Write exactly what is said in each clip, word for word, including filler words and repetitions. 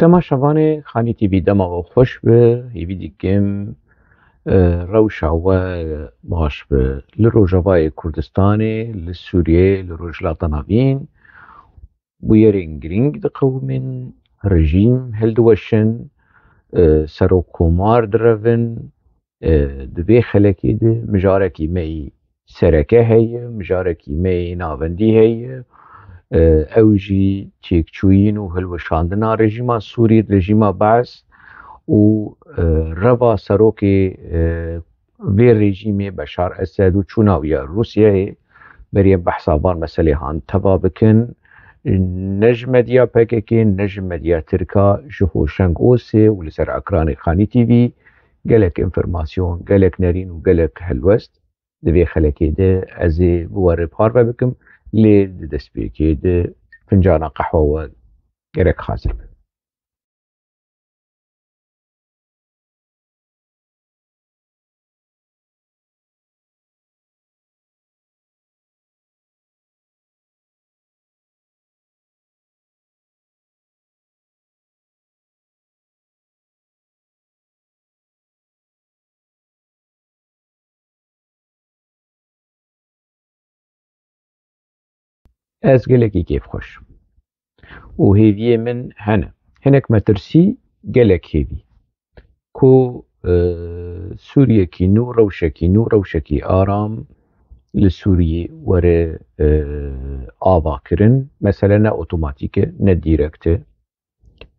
Dema şevanê Xanî T V dema we xweş be, hêvî dikim, e, rewşa we baş be. Li Rojavayê Kurdistanê, li Sûriyeyê, li Rojhilata Navîn bûyerên girîng diqewimîn, rejîm hildiweşin, e, serokkomar direvin, E, di vê xelekê de mijarekî me yî sereke heye, mijarekî me yî navendî heye. E, ew jî têkçûyîn û hilweşandina rejîma Sûrî, rejîma Bees û, e, reva serokê, e, vê rejîmê Beşar Esed û çûna wî ya Rûsyayê. Berî em behsa van meselê han teva bikin. Ne ji medya P K K, ne ji medya Tirka, ji Hoşeng Osê û li ser ekranê Xanî T V gelek înformasyon, gelek nerîn û gelek helwest di vê xelekê de ez ê bi we re parve bikim, lê di destpêkê de fincana qehwa we gerek hazir be. Ez gelekî kêfxweş im. Û hêviyê min hene. Hinek metirsî, gelek hêvî. Ku, e, Sûriyekî nû, rewşekî nû, rewşekî aram li Sûriyê were, e, avakirin. Mesele ne otomatîk e, ne dîrekt e.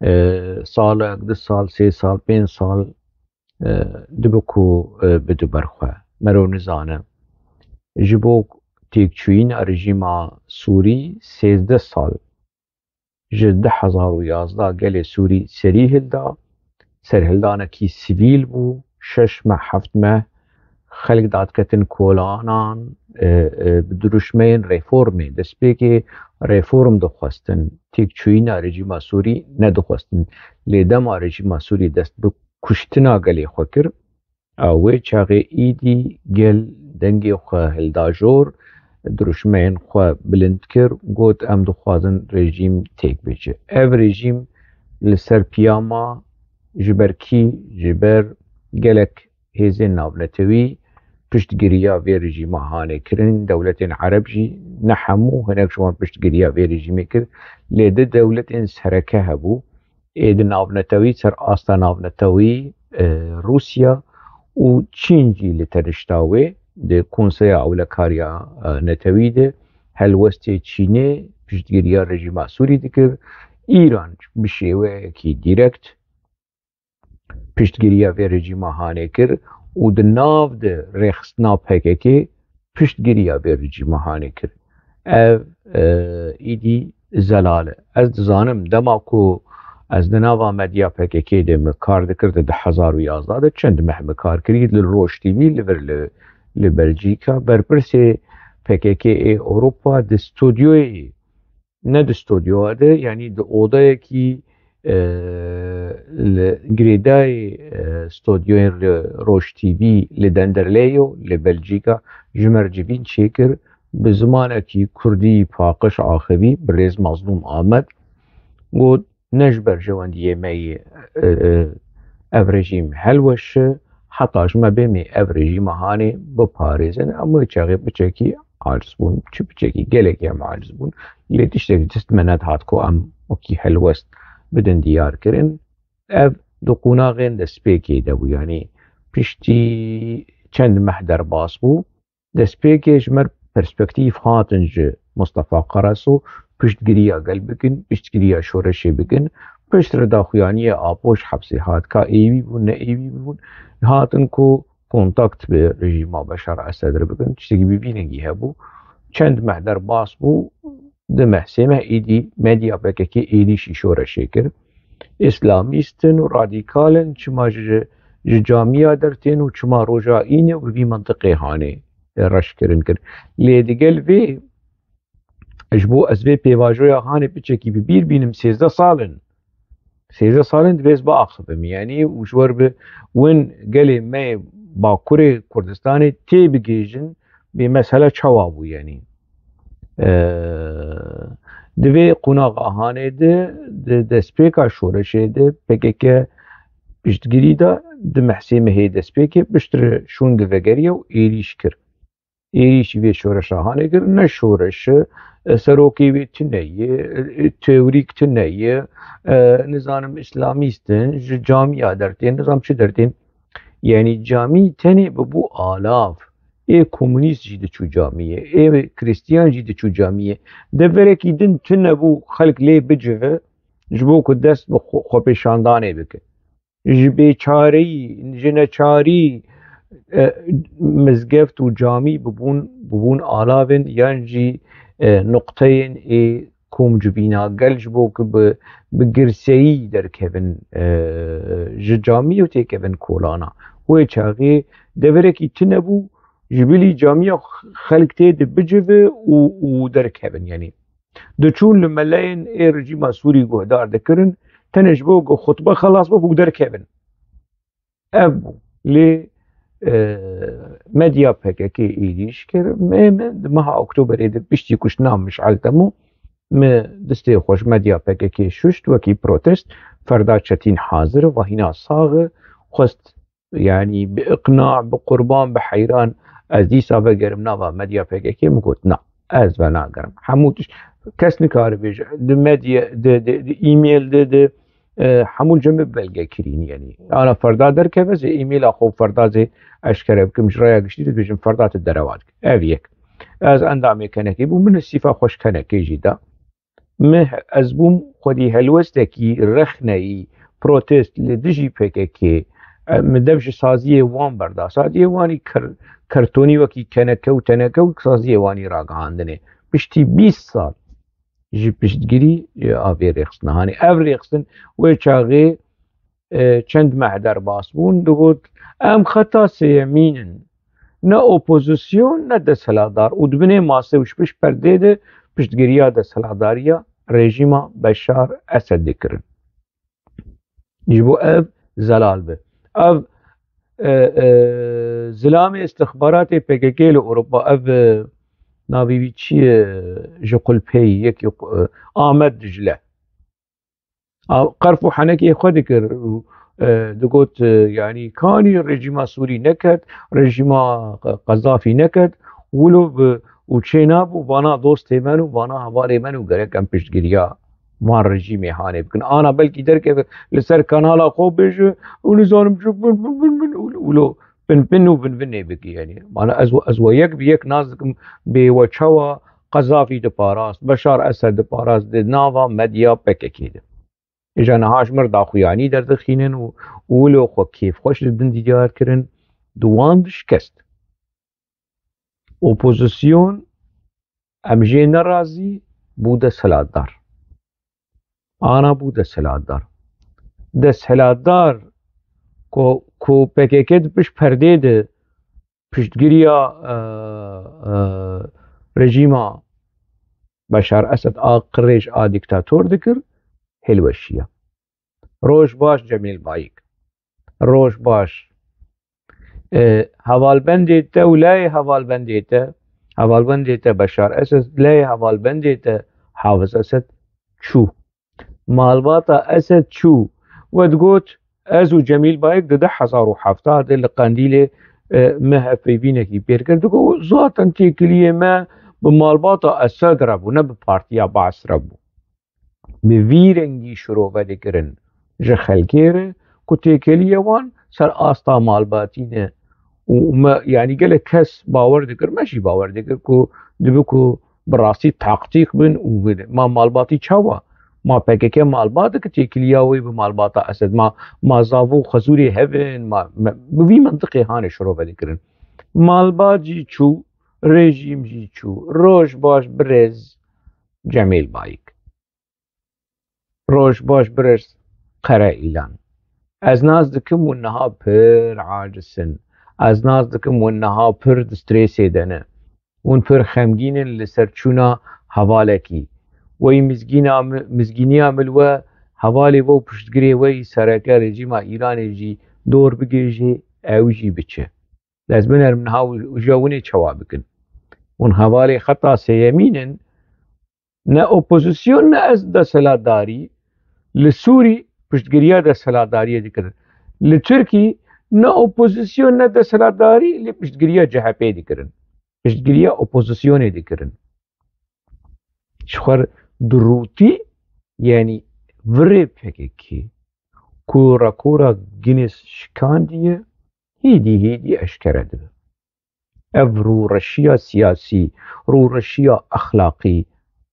E, salek, du sal, sê sal, pênc sal, e, dibe ku, e, bidu ber xwe. Mero nizane. Ji bo têkçûyîna rejîma Sûrî sêzdeh sal, ji du hezar û yazdeh gelê Sûrî serî hilda, serhildanekî sivîl bû, şeş meh, heft meh, xelk dadiketin kolanan, e, e, bi dirûşmeyên reformê, destpêkê reform dixwestin, têkçûyîna rejîma Sûrî nedixwestin. Lê dema rejîma Sûrî dest bi kuştina gelê xwe kir, a wê çaxê îdî gel dengê xwe hilda jor, dirûşmeyên xwe bilind kir, got, em dixwazin rejîm têk biçe. Ev rejîm li ser piya ma, ji ber kî? Ji ber gelek hêzên navnetewî piştgiriya vê rejîma hanê kirin, dewletên ereb jî, ne hemû, hinek ji wan piştgiriya vê rejîmê kir, lê du dewletên sereke hebû, ê di navnetewî, ser asta navnetewî, e, Rûsya û Çîn jî li tenişta wê di Konseya Ewlekariya, e, Netewî de helwestê Çînê piştgiriya rejîma Sûrî dikir. Îran bi şêweyekî dîrekt piştgiriya vê rejîma hanê kir û di nav de rêxistina P K K piştgiriya vê rejîma hanê kir. Ev, e, îdî zelal e. Ez dizanim dema ku ez di nava medya P K K de min kar dikir di du hezar û yazdeh de, çend meh min kar kirî li Roj T V li vir li, li Belcîka. Berpirsê P K K ê Ewropa di stûdyoyê, ne di stûdyoya de, yanî di odayekî, e, li girêdayî, e, stûdyoyên li Roj T V li Denderleyo, li Belcîka, ji me re civîn çêkir, bi zimanekî kurdî paqij axivî, birêz Mazlûm Amed, got, ne ji berjewendiyê me yê, e, e, ev rejîm helweş e, heta ji me bê me ev rejîma hanê biparêzin. Em wê çaxê piçekî aciz bûn, çi piçekî, gelekî em aciz bûn. Lê tiştekî dest me nedihat ku em wekî helwest bidin diyar kirin. Ev di qonaxên destpêkê de bû, yanî piştî çend meh derbas bû. Destpêkê ji me re perspektîf hatin ji Mustafa Karaso, piştgiriya gel bikin, piştgiriya şoreşê bikin. Piştre daxuyaniyê Apo ji hepsê hat, ka êwî bûn, ne êwî bûn, hatin ku kontakt bi rejîma Beşar Esed re bikin. Tiştekî bi vî rengî hebû. Çend meh derbas bû, du meh, sê meh êdî medya P K K êdî jî şoreşê kir. Îslamîst in û radîkal in, çima ji, ji camiya dertên û çima roja înê û bi vî mintiqê hanê, e, reşkirin kir. Lê digel vê, ji bo ez vê pêvajoya hanê piçekî bi bîr bînim, sêzdeh sal in. Sêzdeh sal in divê ez biaxivim, yanî û ji wer bi win gelê me yê Bakurê Kurdistanê tê bigihîjin, bê mesela çawa bû, yanî. E, Di vê qonaxa hanê de, di destpêka şoreşê de P K K piştgirî da, di mehsê mehê destpêkê piştre şûn di vegeriya û êrîş kir. Êrîşî vê şoreşa hanê kir, ne şoreş e, serokê wê tune ye, e, teorîk tune ye, e, nizanim îslamîst in, ji camiya dertên, nizam çi dertên. Yanî camî tenê bibû alav. Ê komunîst jî diçû camiyê, ê krîstiyan jî diçû camiyê. Deverekî din tune bû xelk lê bicive, ji bo ku dest bi xwe, xwepêşandanê bike. Ji bêçareyî, ji neçarî, e, mizgeft û camî bibûn, bibûn alavên yan jî, e, nuqteyên ê komcivîna gel ji bo ku bi, bi girseyî derkevin, e, ji camî û têkevin kolana. Wê çaxê deverekî tune bû, ji bilî camiya xelk tê de bicive û, û derkevin. Yanî diçûn li meleyên ê rejîma Sûrî guhdar dikirin, tenê ji bo ku xutbe xelas bibû derkevin. Ev bû. Lê, e, medya P K K êrîş kir. Me, me di meha Oktoberê de piştî kuştina Mişal Temû, me destê xwe ji medya P K K şuşt wekî protest. Ferda Çetîn hazir e, vahîna sax e, xwest, yanî bi iqna, bi qurban, bi heyran, ez dîsa vegerim nava medya P K K, min got, na, ez venagerim. Hemû tişt, kes nikare bêje, di medya, di, di, di e-mail de, di, e, hemû cem bi belge kirîn, yanî. Ana ferda derkeve, zê e-maila xwe ferda zê eşkere bikim, ji raya giştî dibêjim, ferda tu derewa dike. Ev yek. Ez endamê kenekê bûm, min îstîfa xwe ji kenekê jî da. Me, ez bûm xwedî helwestekî rexneyî protest li dijî P K K. E, min dev ji saziyê wan berda. Saziyê wanî ker-, kertonî wekî keneke û teneke û saziyê wanî ragihandinê. Piştî bîst sal ji piştgirî, e, a vê rêxistina. Hanê ev rêxistin wê çaxê, e, çend meh derbas bûn, digot, em xeta sêyemîn in. Ne opozîsyon, ne desthilatdar. Û di binê masê û ji pişt perdê de piştgiriya desthilatdariya rejîma Beşar Esed dikirin. Ji bo ev zelal bi. Ev, e, e, zilamê istixbaratê P K K li Ewropa, ev, e, navê wî çi ye? Ji qulpeyî yekî, e, Amed Dicle. A, qerf û henekê xwe dikir û, e, digot, e, yanî kanî rejîma Sûrî neket, rejîma Q-, Qezafî neket, wilo bi, û çênabû, vana dostê me û vana hevalê me û gerek em piştgiriya van rejîmê hanê bikin. Ana belkî derkeve li ser kanala xwe bêje û nizanim çi bin, bin, bin, bin, û, wilo bin, bin û bin, binê bikî, yanî. Mana ez, ez we yek bi yek nas dikim, bê we çawa Qezafî diparast, Beşar Esed diparast di nava medya P K K de. Îja niha ji mir daxuyanî derdixînin û, û wilo xwe kêfxweş li din diyar kirin, di wan de şikest. Opozîsyon, em jê nerazî, bû desthilatdar. Ana bû desthilatdar. Desthilatdar ku, ku P K K di pişt perdê de piştgiriya, e, e, rejîma Beşar Esed a qirêj a dîktator dikir, hêlweşiya. Roj baş Cemîl Bayik. Roj baş. E, hevalbendê te û layê hevalbendê te, hevalbendê te Beşar Esed, layê hevalbendê te Hafiz Esed çû. Malbata Esed çû. We digot, ez û Cemîl Bayik di du hezar û hevdeh de li Qendîlê, e, me hevpeyvînekî pêk kir. Digot, zaten têkiliyê me bi malbata Esed re bû, ne bi partiya Baas re bû. Bi vî rengî şirove dikirin ji xelkê re ku têkiliya wan ser asta malbatî ne. Û me, yanî gelek kes bawer dikir, me jî bawer dikir ku dibe ku bi rastî taktîk bin û bin. Ma malbatî çawa? Ma P K K malbat dike têkiliya wê bi malbata Esed? Ma, ma zav û xezûrê hev in? Ma, me, bi vî mentiqê hanê şirove dikirin. Malbat jî çû, rejîm jî çû. Roj baş birêz Cemîl Bayik. Roj baş birêz Qere Îlan. Ez nas dikim hûn niha pir aciz in. Ez nas dikim hûn niha pir di strêsê de ne. Hûn pir xemgîn in li ser çûna hevalekî. Wey mizgîna mi-, mizgîniya min we hevalê we û piştgirê we yî sereke rejîma Îranê jî dor bigihêje, ew jî biçe. Ez binerim niha û, û ji winê çawa bikin? Hûn hevalê xeta sêyemîn in, Ne opozîsyon ne ez desthilatdarî li Sûrî piştgiriya desthilatdariyê dikirin. Li Tirkî ne opozîsyon ne desthilatdarî li piştgiriya C H P dikirin. Piştgiriya opozîsyonê dikirin. Ji xwe di rûtî, yanî virê P K K ku rekora Guinness şikandiye, hêdî hêdî eşkere dibe. Ev rûreşiya siyasî, rûreşiya exlaqî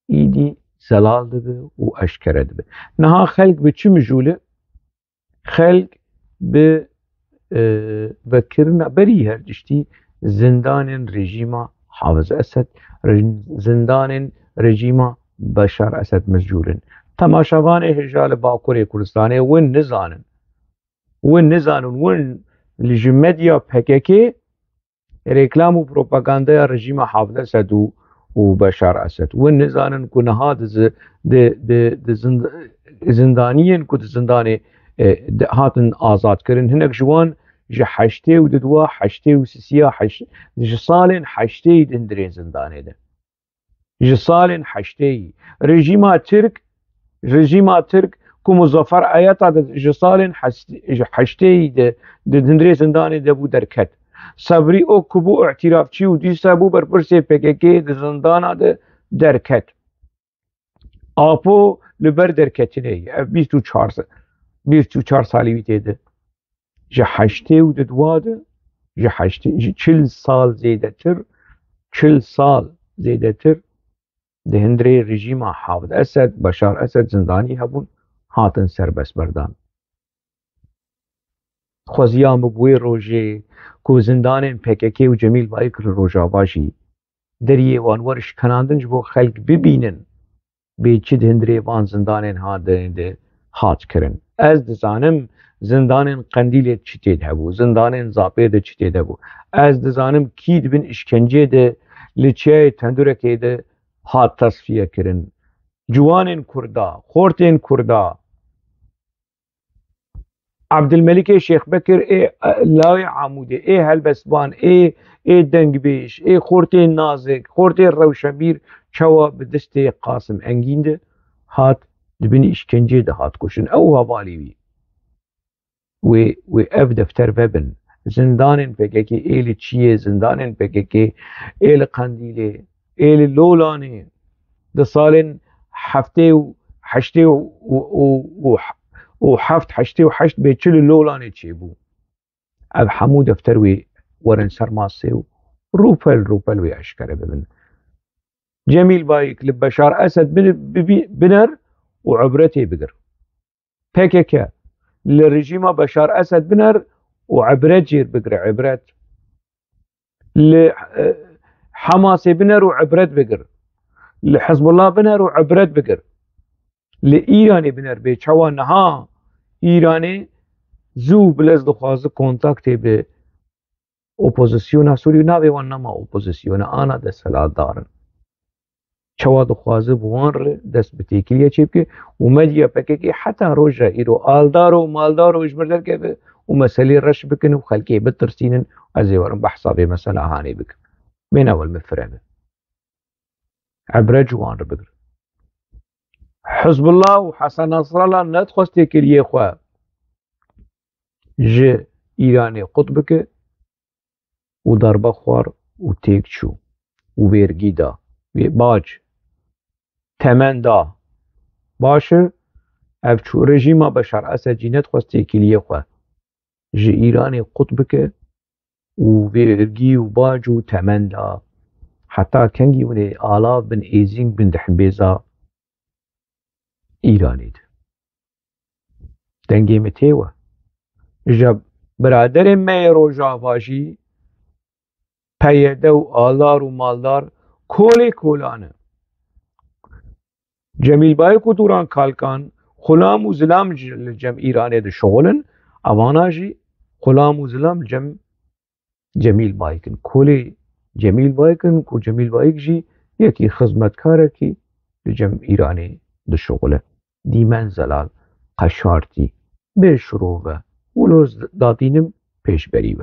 îdî zelal dibe û eşkere dibe. Niha xelk bi çi mijûl e? Xelk bi, e, vekirina berî her tiştî zindanên rejîma Hafiz Esed, re-, zindanên rejîma Beşar Esed mijûl in. Temaşevanê hêja li Bakurê Kurdistanê win nizanin. Win nizanin, win li ji medya P K K reklam û propagandaya rejîma Hafiz Esed û, û Beşar Esed. Win nizanin ku niha di zi-, di, di, di zind-, zindaniyên ku di zindanê, e, di, hatin azadkirin. Hinek ji wan ji heştê û didwa, heştê û sisiya, heş-, ji salên heştê yî di hundirên zindanê de. Ji salên heştê yî. Rejîma Tirk, rejîma Tirk ku Muzaffer Ayata de ji salên hes-, ji heştê yî de di hundirê zindanê de bû derket. Sebrî Ok ku bû îtirafçî û dîsa bû berpirsê P K K di zindana de derket. Apo li ber derketinê ye. Ev bîst û çar se-, bîst û çar salî wî tê de. Ji heştê û didwa de, ji heştê, ji çil sal zêdetir, çil sal zêdetir di hundirê rejîma Hafid Esed, Beşar Esed zindanî hebûn, hatin serbestberdan. Xweziya min bi wê rojê ku zindanên P K K û Cemîl Bayik li Rojava jî deriyê wan were şikenandin ji bo xelk bibînin bê çi di hundirê van zindanên ha de, de hat kirin. Ez dizanim zindanên Qendîlê çi tê de hebû, zindanên Zapê de çi tê de bû. Ez dizanim kî di bin îşkencê de li çiyayê tendurekê de hat tesfiye kirin. Ciwanên Kurda, xortên Kurda, Ebdilmelikê Şêxbekir ê, e, lawê Amûdê, ê helbestvan, ê, ê dengbêj, ê xortê nazik, xortê rewşenbîr çawa bi destê Qasim Engîn de hat, di bin îşkencê de hat kuştin. Ew hevalê wî. Wê, wê ev defter vebin. Zindanên P K K ê li Çiyê, zindanên P K K ê li Qendîlê, ê li Lolanê, di salên heftê û heştê û, û, û, û, û heft, heştê û heşt bê çi li Lolanê çêbû. Ev hemû defter wê werin ser masê û rûpel rûpel wê eşkere bibin. Cemîl Bayik li Beşar Esed bi-, bi-, bi-, biner û ibretê bigir. P K K li rejîma Beşar Esed biner û ibret jêr bigire, ibret. Li, e, Hamasê biner û ibret bigir. Li Hizbullah biner û ibret bigir. Li Îranê biner bê çawa niha Îranê zû bi lez dixwaze kontaktê bi opozisyona Sûrî û navê wan nema opozisyona, ana desthilatdar in. Çawa dixwaze bi wan re dest bi têkiliyê çê bike û medya P K K heta roja îro aldar û maldar û ji mir derkeve û meselê reş bikin û xelkê bitirsînin, ez ê werim behsa vê mesela hanê bikim. Bêne wel min fireme. Ebret ji wan re bigir. Hizbullah û Hesen Nasrallah nedixwest têkiliyê xwe ji Îranê qut bike û darbe xwar û têk çû û vergî da, wê bac, temen da. Baş e, ev çû rejîma Beşar Esed jî nedixwest têkiliyê xwe ji Îranê qut bike û vergî û bac û temen da. Heta kengî hûn ê alav bin, êzîng bin di himbêza Îranê de. Dengê min tê we. Ji biraderên me yê Rojava jî P Y D û aldar û maldar kolê kolan e. Cemîl Bayik û Duran Kalkan xulam û zilam ji, li cem Îranê dişixulin, evana jî xulam û zilam li cem Cemîl Bayik in. Kolê Cemîl Bayik in ku Cemîl Bayik jî yekî xizmetkarekî li cem Îranê dişixule. Dîmen zelal, qeşartî, bê şirove, wilo ez datînim pêşberî be.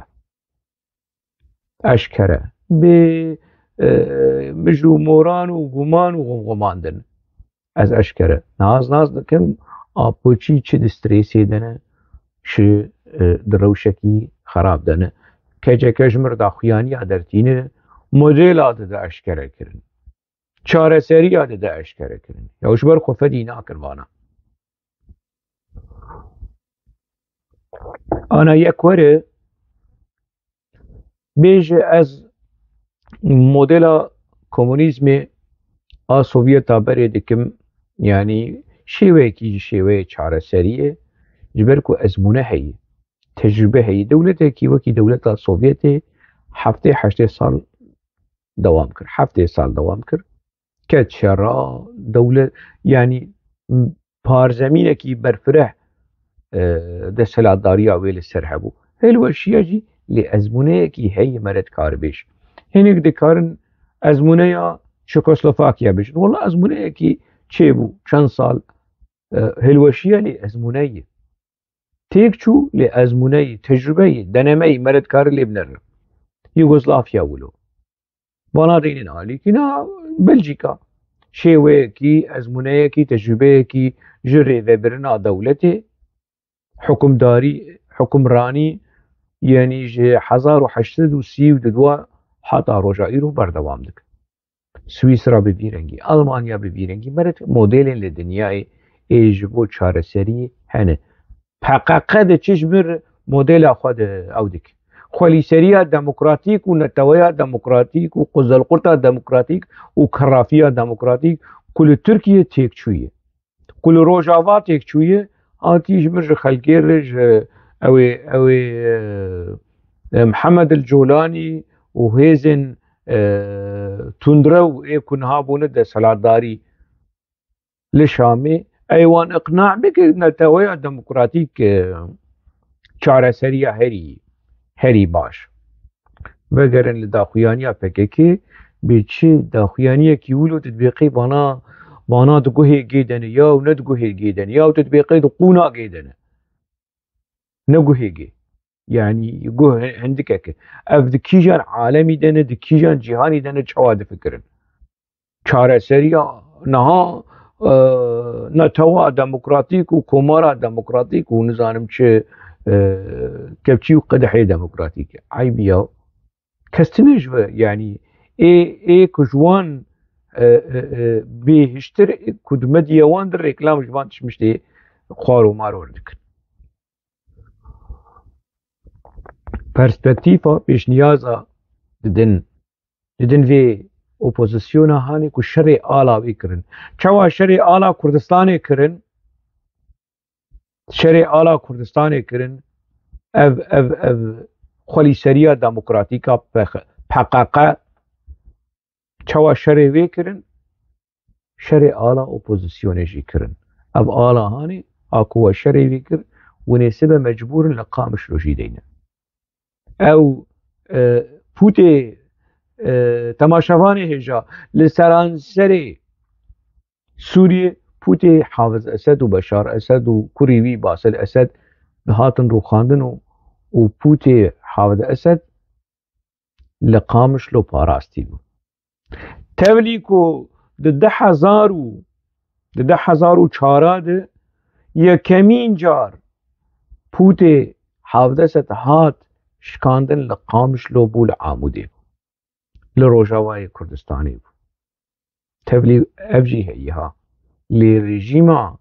Eşkere, bê, e, mij û moran û guman û xumxumandin. Ez eşkere nas nas dikim, Apoçî çi di strêsê de ne, çi, e, di rewşekî xerab de ne. K C K ji mir daxuyaniya dertîne, modela dide eşkere kirin. Çareseriya dide eşkere kirin. Ya ji ber xwe fedî nakir vana. Ana yek were, bêje ez modela komunîzmê a Sovyeta berê dikim, yanî şêweyekî ji şêweyê çareseriyê, ji ber ku ezmûne heye, tecrube heye. Dewletekî wekî dewleta Sovyetê heftê heştê sal dewam kir. Heftê sal dewam kir. Ket şera, dewlet, yanî parzemînekî berfireh, e, desthilatdariya wê li ser hebû. Hilweşiya jî lê ezmûneyekî heye, me re dikare bêje. Hinek dikarin ezmûneya Çekoslovakiya bêjin. Wela ezmûneyekî çêbû, çend sal, e, hilweşiya lê ezmûneyê. Têk çû lê ezmûneyê, tecrubeyê, denemeyê me re dikare lê binere. Yugoslavya wilo. Vana deynin alîkîna Belcîka. Şêweyekî, ezmûneyekî, tecrûbeyekî ji rêvebirina dewletê, hukimdarî, hukimranî, yanî ji hezar û heşt sed û sî û du heta roja îro berdewam dike. Swîsra bi vî rengî, Almanya bi vî rengî, meret modelên li dinyayê ê ji bo çareseriyê hene. P K K de çi ji mir modela xwe de ew dike. Xwelîseriya demokratîk û neteweya demokratîk û quzelqurta demokratîk û kerafiya demokratîk ku li Tirkiye têk çûye, ku li Rojava têk çûye, hatî ji mir ji xelkê re, ji ew ê, ew ê, e, e, Mihemed el Colanî û hêzên, e, tundrew ê ku niha bûne desthilatdarî li Şamê, ey wan iqna bike neteweya demokratîk, e, çareseriya herî, herî baş. Vegerin li daxuyaniya P K K, bê çi daxuyaniyekî wilo tu dibê qey vana, vana di guhê gê de ne ya û ne di guhê gê de ne ya û tu dibê qey di qûna gê de ne. Ne guhê gê. Yanî guh hindikek e. Ev di kîjan alemî de ne, di kîjan cîhanî de ne, çawa difikirin? Çareseriya niha, e, netewa demokratîk û komara demokratîk û nizanim çi, e, kevçî û qedehê demokratîk e. Eyb ya. Kes tune ji we, yanî ê, ê ku ji wan, e, e, e, bêhiştir ku di medya wan de reklam ji van tişmiştê xwar û mar werdikin. Perspektîfa pêşniyaza didin, didin vê opozisyona hanê ku şerê ala wê kirin. Çawa şerê ala Kurdistanê kirin? Şerê ala Kurdistanê kirin, ev, ev, ev xwelîseriya demokratîka P K K, çawa şerê wê kirin, şerê ala opozisyonê jî kirin. Ev ala hanê, a ku we şerê wê kir, winê sibe mecbûr in li Qamişlo jî deyne. Ew, e, pûtê, e, temaşevanê hêja li seranserê Sûriyê pûtê Hafiz Esed û Beşar Esed û kurî wî Basel Esed dihatin rûxandin û, û pûtê Hafiz Esed li Qamişlo parastî bû. Tevlî ku di du hezar û, di du hezar û çar de yekemîn car pûtê Hafiz Esed hat şikandin, li Qamişlo bû, li Amûdê bû, li Rojavayê Kurdistanê bû. Tevlî ev jî heye ha. Lê rejîma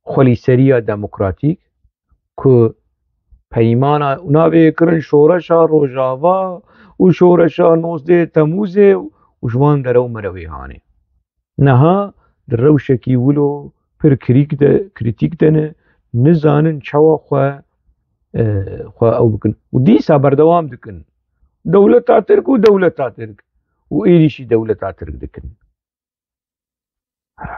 xwelîseriya demokratîk ku peymana û navê kirin şoreşa Rojava û şoreşa nozdeh Temûzê û ji wan derew merewê hanê. Niha di rewşekî wilo pir kirîk de, krîtîk de ne, nizanin çawa xwe, e, xwe ew bikin. Û dîsa berdewam dikin. Dewleta Tirk û dewleta Tirk û êdî jî dewleta Tirk dikin.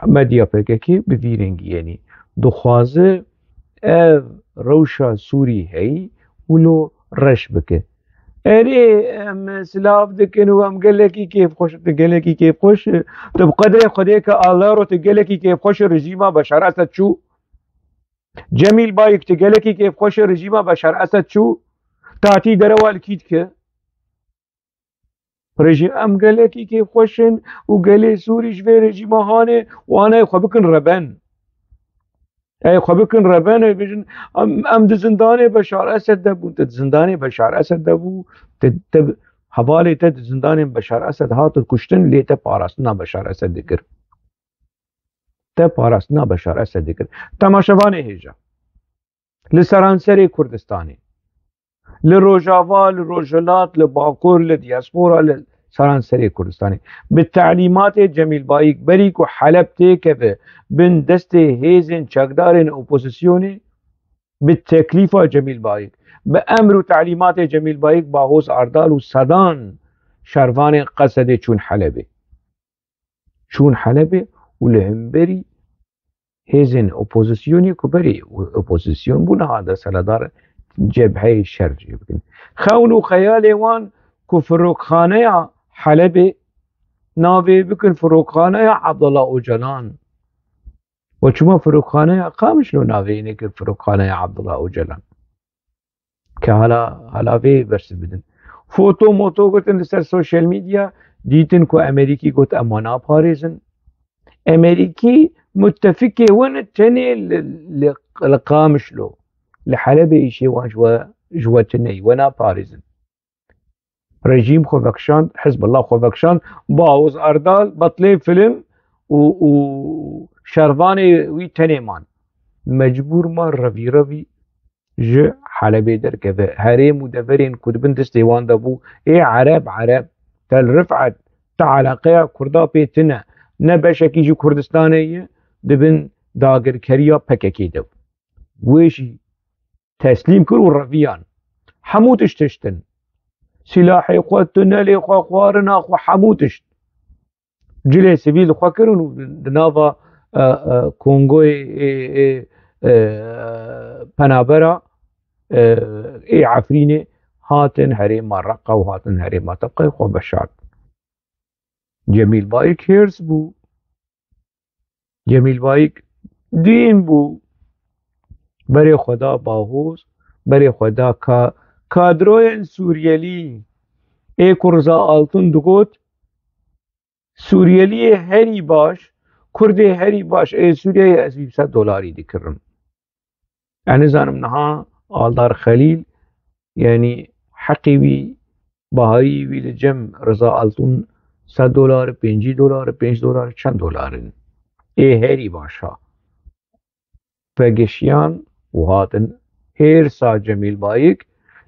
Medya P K K bi vî rengî, yanî dixwaze ev rewşa Sûrî heyî wilo reş bike. Erê, em silav dikin û em gelekî kêfxweş, tu gelekî kêfxweş, tu bi qedrê Xwedê ke Allah ro, tu gelekî kêfxweş, rejîma Beşar Esed çû. Cemîl Bayik, tu gelekî kêfxweş, rejîma Beşar Esed çû. Tatî derewa li kî dike? Rejîm, em gelekî kêfxweş in û gelê Sûrî ji vê rejîma hanê û anayê xwe bikin reben. Ey xwe bikin reben, ê bêjin, em, em di zindanê Beşar Esed de bûn, te di zindanê Beşar Esed de bû, te, te, hevalê te di zindanê Beşar Esed hatin kuştin, lê te parastina Beşar Esed dikir. Te parastina Beşar Esed dikir. Temaşevanê hêja. Li seranserê Kurdistanê. Li Rojava, li Rojhilat, li Bakur, li diaspora, li seranserê Kurdistanê. Bi telîmatê Cemîl Bayik, berî ku Heleb têkeve bin destê hêzên çekdarên opozisyonê, bi teklîfa Cemîl Bayik, bi emr û telîmatê Cemîl Bayik, Bahoz Ardal û sedan şervanên Qesedê çûn Helebê. Çûn Helebê û li hemberî hêzên opozisyonê ku berê opozisyon bû, niha desthilatdar, cebheyê şer jê bikin. Xewn û xeyalê wan ku firokxaneya Helebê navê bikin firokxaneya Abdullah Ocalan. We çima firokxaneya Qamişlo navê nekir firokxaneya Abdullah Ocalan? Ke hala, hala vê bersiv bidin. Foto moto gotin li ser sosyal medya, dîtin ku Amerîkî got, "Em we naparêzin." Amerîkî muttefikê we ne tenê li, li, li Qamişlo. Li Helebê îşê wan ji we, ji we tune ye, we naparêzin. Rejîm xwe vekişand, Hizbullah xwe vekişand, Bahoz Erdal, betlê film û, û şervanê wî tenê man. Mecbûr ma revî revî ji Helebê derkeve. Herêm û deverên ku di bin destê wan de bû, ê Ereb, Ereb, Tel Rifet, te eleqeya Kurda pê tine. Ne beşekî ji Kurdistanê ye, di bin dagirkeriya P K K de bû. Wê jî teslîm kir û reviyan. Hemû tişt tiştin. Silahê xwe, tunelê xwe, xwarina xwe, hemû tişt. Cilê sivîl xwe kirin û di nava, e, e, Kongoyê, ê, ê, e, penabera, e, ê Efrînê hatin herêma Reqa û hatin herêma Tebqê xwe veşart. Cemîl Bayik hêrs bû. Cemîl Bayik dîn bû. Berê xwe da Bahoz, berê xwe da ka-, kadroyên Sûriyelî. Ê ku Riza Altun digot, Sûriyeliyê herî baş, Kurdê herî baş ê Sûriyeyê ez bî sed dolarî dikirim. Ez nizanim niha Aldar Xelîl, yanî heqê wî, bahayî wî li cem Riza Altun sed dolar, pêncî dolar, pênc dolar, çend dolar in? Ê herî baş ha. Vegişiyan û hatin hêrsa Cemîl Bayik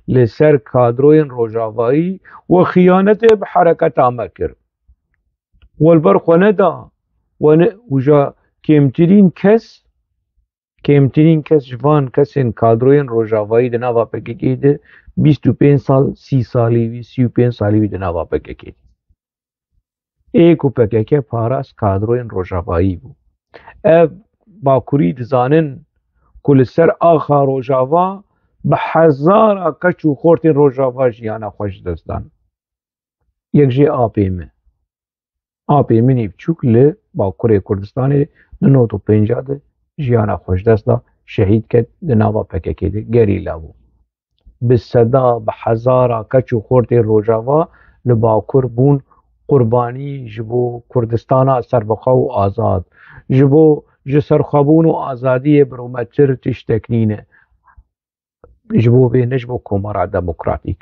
li ser kadroyên Rojavayî û xiyanetê bi hereketa me kir. We li ber xwe neda, we ne, û ja kêmtirîn kes, kêmtirîn kes ji van kesên kadroyên Rojavayî di nava P K K de bîst û pênc sal, sî salî wî, sî û pênc salî wî di nava P K K de. Ê ku P K K parast kadroyên Rojavayî bû. Ev Bakurî dizanin ku li ser axa Rojava bi hezara keç û xortên Rojava jiyana xwe ji dest dan. Yek jê apê min. Apê min ê biçûk li Bakurê Kurdistanê di nod û pênc de jiyana xwe ji dest da, şehîd ket, di nava P K K de gerîla bû. Bi seda, bi hezara keç û xortê Rojava li Bakur bûn qurbanî ji bo Kurdistana serbixwe û azad, ji bo ji serxwebûn û azadiyê bi rûmettir tiştek nîne. Ji bo vê, ne ji bo Komara Demokratîk,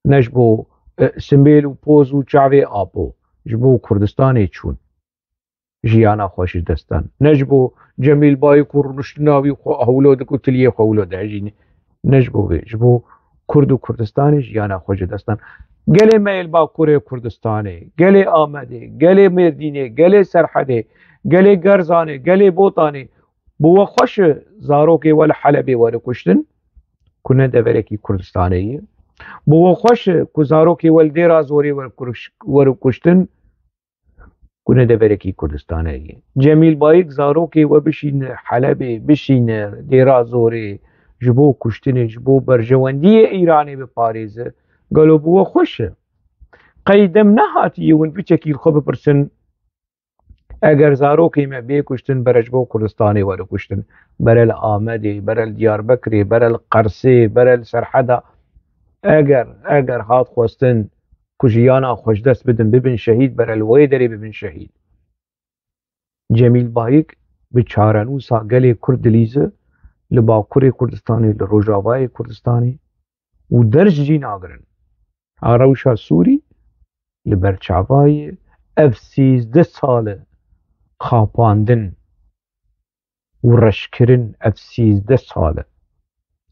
ne ji bo, e, simbêl û poz û çavê Apo, ji bo Kurdistanê çûn. Jiyana xwe ji dest dan. Ne ji bo Cemîl Bayik û rûniştina wî xwe hewlo dik û tiliyê xwe wilo dihejîne. Ne ji bo vê, ji bo Kurd û Kurdistanê jiyana xwe ji dest dan. Gelê me yê li Bakurê Kurdistanê, gelê Amedê, gelê Mêrdînê, gelê Serhedê, gelê Gerzanê, gelê Botanê, bi we xweş e zarokê we li Helebê were kuştin, ku ne deverekî Kurdistanê ye? Bi we xweş e ku zarokê we li Dêra Zorê were kuş-, were kuştin, ku ne deverekî Kurdistanê ye? Cemîl Bayik zarokê we bişîne Helebê, bişîne Dêra Zorê, ji bo kuştinê, ji bo berjewendiyê Îranê biparêze, gelo bi we xweş e? Qey dem nehatiye hûn piçekî li xwe bipirsin, eger zarokê me bê kuştin, bere ji bo Kurdistanê were kuştin, bere li Amedê, bere li Diyarbekirê, bere li Qersê, bere li Serheda, eger, eger hat xwestin, ku jiyana xwe ji dest bidin, bibin şehîd, bere li wê derê bibin şehîd. Cemîl Bayik bi çarenûsa gelê Kurd dilîze, li Bakurê Kurdistanê, li Rojavayê Kurdistanê û derc jî nagirin. A rewşa Sûrî li ber çavayê ev sêzdeh sal e xapandin û reşkirin, ev sêzdeh sal e.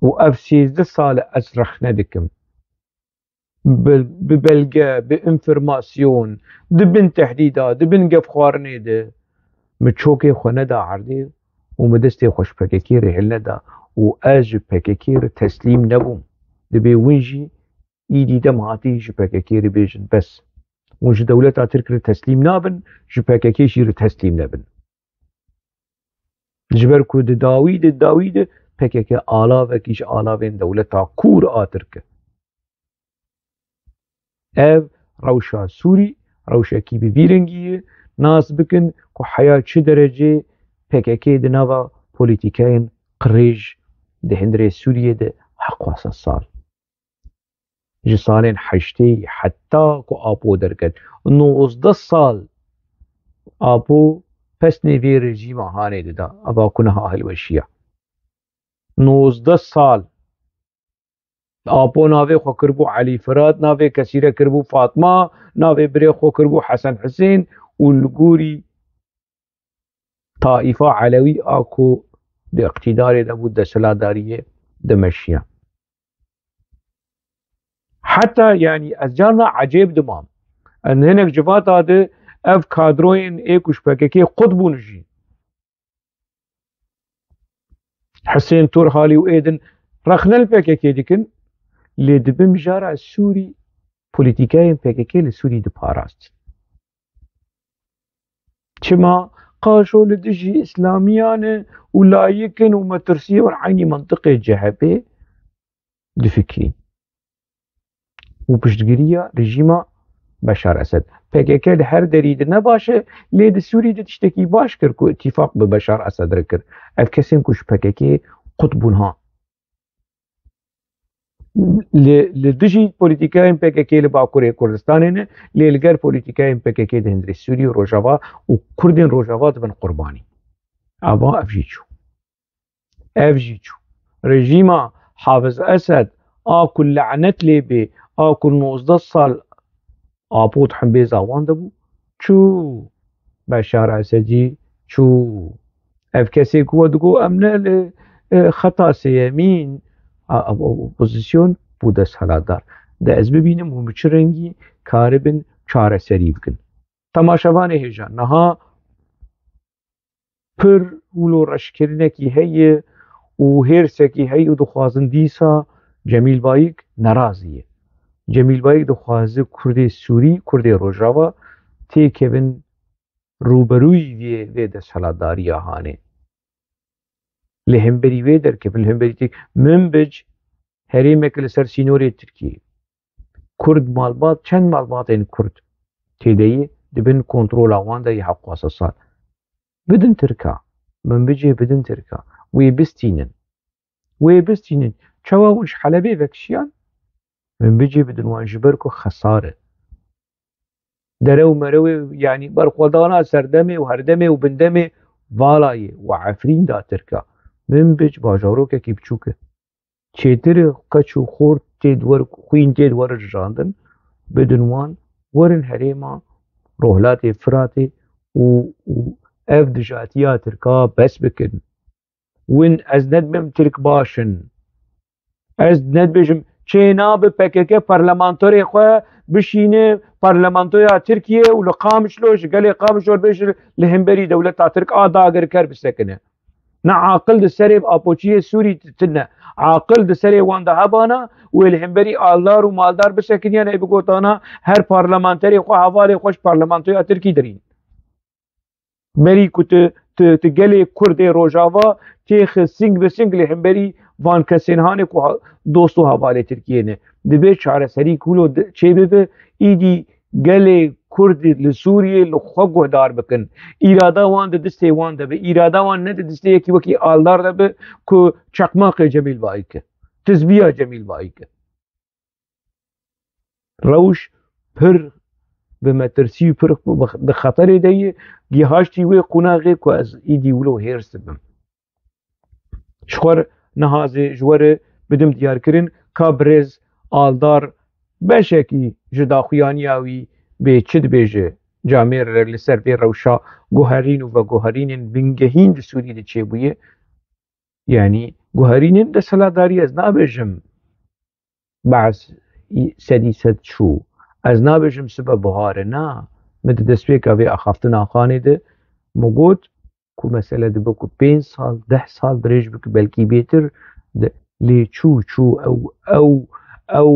Û ev sêzdeh sal e ez rexne dikim. Bi, bi belge, bi înformasyon, di bin tehdîda, di bin gefxwarinê de min çokê xwe neda erdê û min destê xwe ji P K K re hilneda û ez ji P K K re teslîm nebûm. Dibê win jî îdî dem hatî ji P K K re bêjin bes. Hûn ji dewleta Tirk re teslîm nabin, ji P K K jî re teslîm nebin. Ji ber ku di dawî de, dawî de P K K alavekî ji alavên dewleta kûr a Tirk e. Ev rewşa Sûrî, rewşekî bi vî rengî ye. Nas bikin ku heya çi derecê P K K di nava polîtîkeyên qirêj di hundirê Sûriyê de heqwasa sal. Ji salên heştê heta ku Apo derket, nozdeh sal Apo pesnê vê rejîma hanê dida, eva ku niha hilweşiya. Nozdeh sal Apo navê xwe kiribû Elî Firat, navê kesî re kiribû Fatma, navê birê xwe kiribû Hesen Hisên û li gorî taîfa Elewî a ku di îqtîdarê de bû, desthilatdariyê dimeşiya. Heta, yanî, ez carna ecêb dimam. Em hinek civata de ev kadroyên ê ku ji P K K qut bûn jî, Hisên Turhalî û ê din rexne li P K K dikin, lê di bin mijara Sûrî polîtîkayên P K K li Sûrî diparast. Çima? Qaşo li dijî îslamiyan e û layik in û metirsiyê wan eynî mentiqê C H P difikirîn. Û piştgiriya rejîma Beşar Esed. P K K li her derî de ne baş e, lê di Sûrî de tiştekî baş kir ku îtîfaq bi Beşar Esed re kir. Ev kesên ku ji P K K qut bûn ha. Li, li dijî polîtîkayên P K K li Bakurê Kurdistanê ne, lê li gel polîtîkayên P K K di hundirê Sûrî û Rojava û Kurdên Rojava dibin qurbanî. Ava ev jî çû. Ev jî çû. Rejîma Hafiz Esed a ku lanet lê bê, a ku nozdeh sal Apo di hembêza wan de bû, çû. Beşar Esedî çû. Ev kesê ku we digot, em ne li, e, xeta sêyemîn, a, a, opozisyon bû desthilatdar. De ez bibînim hûn bi çi rengî karibin çareserî bikin. Temaşevanê hêja, niha pir wilo reşkirinekî heye û hêrsekî heye û dixwazin dîsa Cemîl Bayik nerazî ye. Cemîl Bayik dixwaze Kurdê Sûrî, Kurdê Rojava têkevin rûberûyî vê, vê desthilatdariya hanê. Li hemberî wê derkevin, li hemberî têk-, Minbic herêmek li ser sînorê Tirkiyê. Kurd malbat, çend malbatên Kurd tê de ye, di bin kontrola wan de ye hewqasa sal. Bidin Tirka. Minbicê bidin Tirka. Wê bistînin. Wê bistînin. Çawa hûn ji Helebê vekişiyan? Minbicê bidin wan, ji ber ku xesar e. Dere û merewê, yanî berxwedana serdemê û herdemê û bindemê vala ye û Efrîn da Tirka. Minbic bajarokekî biçûk e. Çêtir e, qeç û xort tê di wer, xwîn tê di wer rijandin, bidin wan, werin herêma Rohlatê Firatê û, û ev dijatiya Tirka bes bikin. Win ez nedibim Tirk baş in. Ez nedibêjim, çênabe P K K parlamenterê xwe bişîne parlamentoya Tirkiye û li Qamişlo ji gelê Qamişlo bêje li hemberî dewleta Tirk a dagirker bisekine. Ne aqil di serê apoçiyê Sûrî tine. Aqil di serê wan de hebana û ê li hemberî aldar û maldar bisekiniyan, ê bigotana her parlamenterê xwe hevalê xwe ji parlamentoya Tirkî dirîn. Berî ku tu, tu, tu gelê Kurdê Rojava têxi sing bi sing li hemberî van kesên hanê ku ha-, dost û hevalê Tirkiyê ne. Dibê çareserî kulo di-, çêbibe, îdî gelê Kurd li Sûriyê li xwe guhdar bikin. Îrada wan di distê wan de be. Îrada wan ne di distê yekî wekî Aldar de be ku çeqmaqê Cemîl Bayik e. Tizbiya Cemîl Bayik e. Rewş pir bi metirsî û pir bi, di xeterê de ye, gihaştî wê qunaxê ku ez îdî wilo hêrs dibim. Ji xwe niha zê ji we re bidim diyarkirin ka birêz Aldar beşekî ji daxuyaniya wî bê çi dibêje camêr re li ser vê rewşa guherîn û veguherînên bingehîn di Sûrî de çêbûye. Yanî guherînên desthilatdarî ez nabêjim behs sedî sed çû. Ez nabêjim sibe buhar e, na. Min di destpêka vê axaftina Xanê de min got ku mesele dibe ku pênc sal, deh sal dirêj bike, belkî bêtir, de, lê çû, çû ew, ew, ew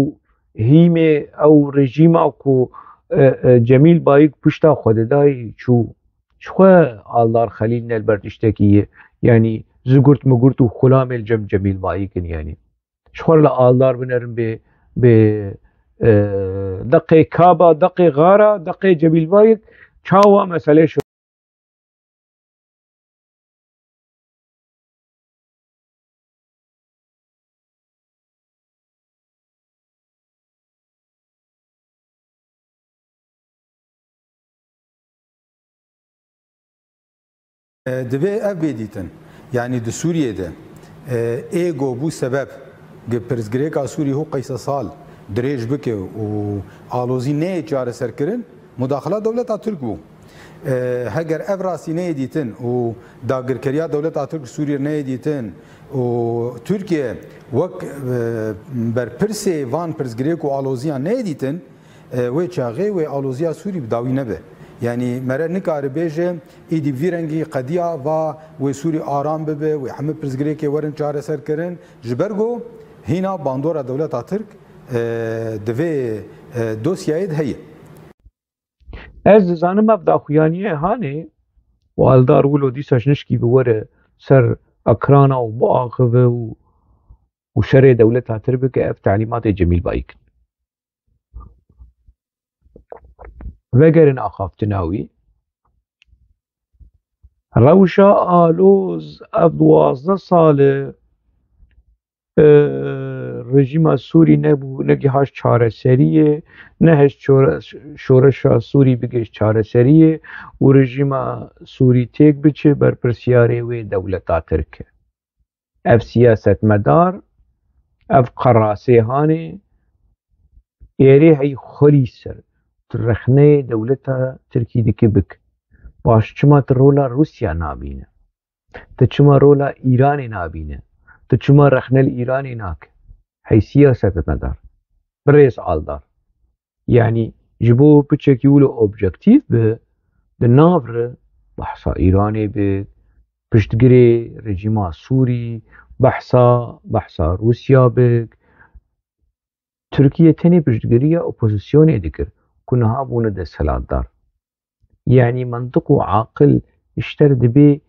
hîmê, ew rejîma ku, e, e, Cemîl Bayik pişta xwe didayî çû. Ji xwe Aldar Xelîl ne li ber tiştekî ye. Yanî zigurt migurt û xulamê li cem Cemîl Bayik in yanî. Ji xwe re li Aldar binerin bê, bê, e, deqê kaba, deqê xara, deqê Cemîl Bayik çawa meselê şo. E, divê ev bê dîtin. Yanî di Sûriyê de, e, êgo bû sebeb gi pirsgirêka Sûrî hû qeyse sal dirêj bike û alozî neyê çareserkirin, mudaxila dewleta Tirk bû. E, heger ev rastî neyê dîtin û dagirkeriya dewleta Tirk Sûriyê neyê dîtin û Tirkiye wek, e, berpirsê van pirsgirêk û aloziyan neyê dîtin, e, wê çaxê wê aloziya Sûrî bi dawî nebe. Yanî mere nikare bêje, îdî vî rengî qediya va wê Sûrî aram bibe, wê hemî pirsgirêkê werin çareserkirin. Ji ber ku hîna bandora dewleta Tirk, e, di vê, e, dosyayê de heye. Ez dizanim ev daxuyaniyê Hanê û Aldar wilo dîsa ji nişkî bi were ser ekrana û biaxive û, û şerê dewleta Tirk bike, ev telîmatê Cemîl Bayik in. Vegerin axaftina wî. Rewşa aloz ev duwazdeh sal e, e, rejîma Sûrî nebû, negihaşt çareseriyê, nehişt şore-, şoreşa Sûrî bigihişt çareseriyê û rejîma Sûrî têk biçe, berpirsiyarê wê dewleta Tirk e. Ev siyasetmedar, ev qerasê Hanê êrê hey xwelî ser, tu rexneyê dewleta Tirkî dikî bik. Baş çima tu rola Rûsya nabîne? Tu çima rola Îranê nabîne? Tu çima rexne li Îranê nake? Hey siyasetmedar. Birêz Aldar. Yanî ji bo piçekî wilo objektîf bi, di nav re behsa Îranê bi, piştgirê rejîma Sûrî, behsa, behsa Rûsya bi. Tirkiye tenê piştgiriya opozisyonê dikir ku niha bûne desthilatdar. Yanî mantiq û aqil ji te re dibê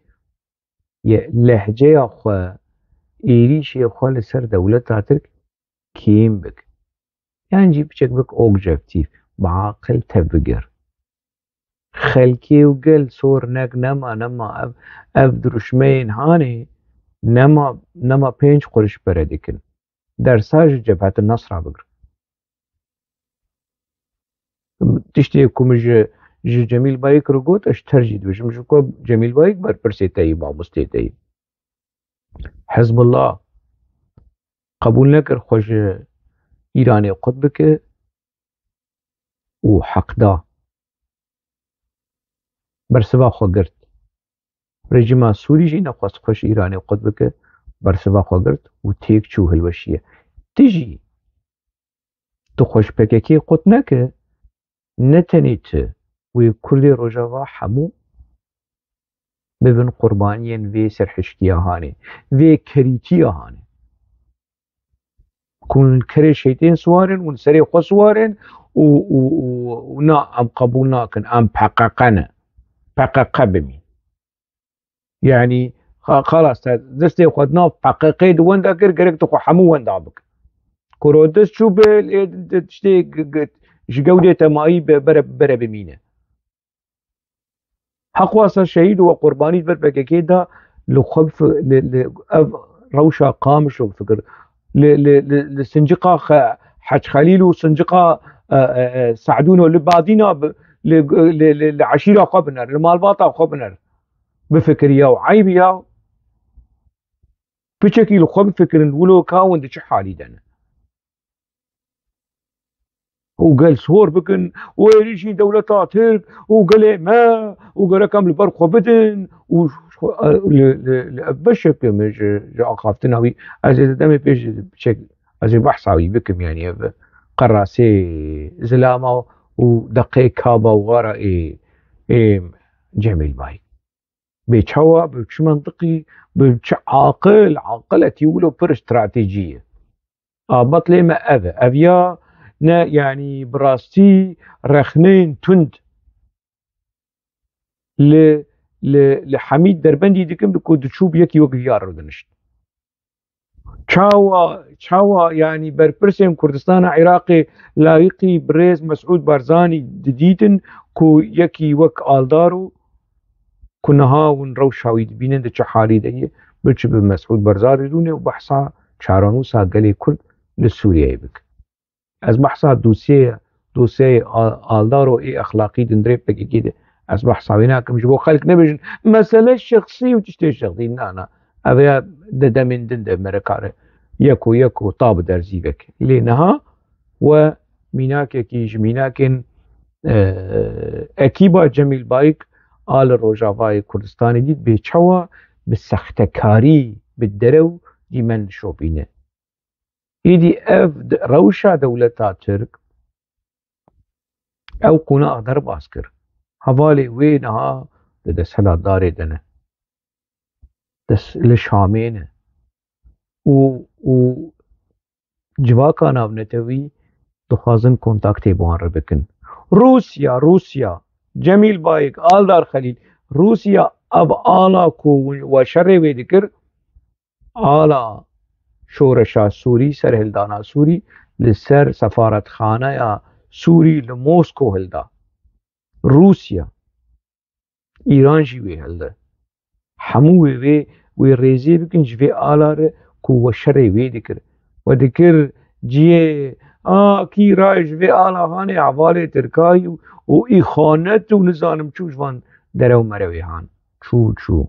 ye lehceya xwe, êrîşê xwe li ser dewleta Tirk kêm bik. Yan jî piçek bik objektîf, bi aqil tevbigir. Xelkê û gel sor nek nema, nema ev, ev dirûşmeyên Hanê nema, nema pênc quruş pere dikin. Dersa ji Cebhet Nesra bigir. Tiştê ku min ji, ji Cemîl Bayik re got, ez ji te re jî dibêjim, ji ku Cemîl Bayik berpirsê te yî, mamostê te yî. Hizbullah qebûl nekir xwe ji Îranê qut bike û heq da. Bersiva xwe girt. Rejîma Sûrî jî nexwest xwe ji Îranê qut bike, bersiva xwe girt û têk çû, hilweşiye. Tu jî tu xwe ji P K K qut neke, ne tenê tu, wê Kurdê Rojava hemû bibin qurbaniyên vê serhişkiya Hanê, vê kerîtiya Hanê. Ku hûn li kerê şeytên siwar in, hûn serê xwe siwar in û, û, û, û na, em qebûl nakin, em P K K ne. P K K bimîn. Yanî, xa-, xalas, te destê xwe di nav P K K de wenda kir, gerek tu xwe hemû wenda bik. Kuro dest çû bi, lê di, di, tiştê g-, g-, ji gewdê te mayî be, bere, bere bimîne. Heq wasa şehîd û we qurbanî di ber P K K de li xwe bifi-, li, li ev rewşa Qamişlo bifikir. Li, li, li, li sinciqa Xe-, Hec Xelîl û sinciqa, e, e, e, Se'dûno, li Badîna bi, li, li, li, li eşîra xwe biner, li malbata xwe biner. Bifikir ya û eyb ya. Piçekî li xwe bifikirin, wilo ka hûn di çi halî de ne? Û gel sor bikin, û êrîşî dewleta Tirk, û gelê me, û gerek em li ber xwe bidin, û li, li, li ev beşeke min ji, ji axaftina wî, ez ê di demê pêş çek, ez ê behsa wî bikim, yanî ev qerasê zilama û deqê kaba û xara ê, ê Cemîl Bayik. Bê çawa, bi çi mentiqî, bi çi aqil, aqil etî wilo pir stratejî ye. A, betlê me ev e. Ev ya ne, yanî bi rastî rexneyên tund li, li, li Hemîd Derbendî dikim, li ku diçû bi yekî wek viya re dinişt. Çawa, çawa, yanî berpirsên Kurdistana Iraqê layiqî birêz Mesûd Barzanî didîtin ku yekî wek Aldaro ku niha hûn rewşa wî dibînin di çi halî de ye, biçi bi Mesûd Barzanî rûne û behsa çarenûsa gelê Kurd li Sûriyeyê bikin. Ez behsa dosyeyê, dosyeyê A-, Aldaro ê exlaqî di hundirê P K K de, ez behsa wê nakim, ji bo xelk nebêjin mesele şexsî û tiştê şexsî. Na, na. Ev ya di demên din de mere kare yeko yeko ta bi derzî veke. Lê niha we mînakekî ji mînakên, e, ekîba Cemîl Bayik a li Rojavayê Kurdistanê dît, bê çawa bi sextekarî, bi derew dîmen dişopîne. Îdî ev de-, rewşa dewleta Tirk ew qonax derbas kir. Hevalê wê niha di desthilatdarê de ne. Des-, li Şamê ne. Û, û civaka navnetewî dixwazin kontaktê bi wan re bikin. Rûsya, Rûsya, Cemîl Bayik, Aldar Xelîl, Rûsya ev ala ku we şerê wê dikir, ala şoreşa Sûrî, serhildana Sûrî li ser sefaretxaneya Sûrî li Mosko hilda. Rûsya, Îran jî wê hilde. Hemû wê, wê, wê rêzê bikin ji vê ala re ku we şerê wê dikir. We dikir cihê, a, kî rayê ji vê ala hanê hevalê Tirkayî û, û îxanet û nizanim çû ji van derew merewê han. Çû, çû.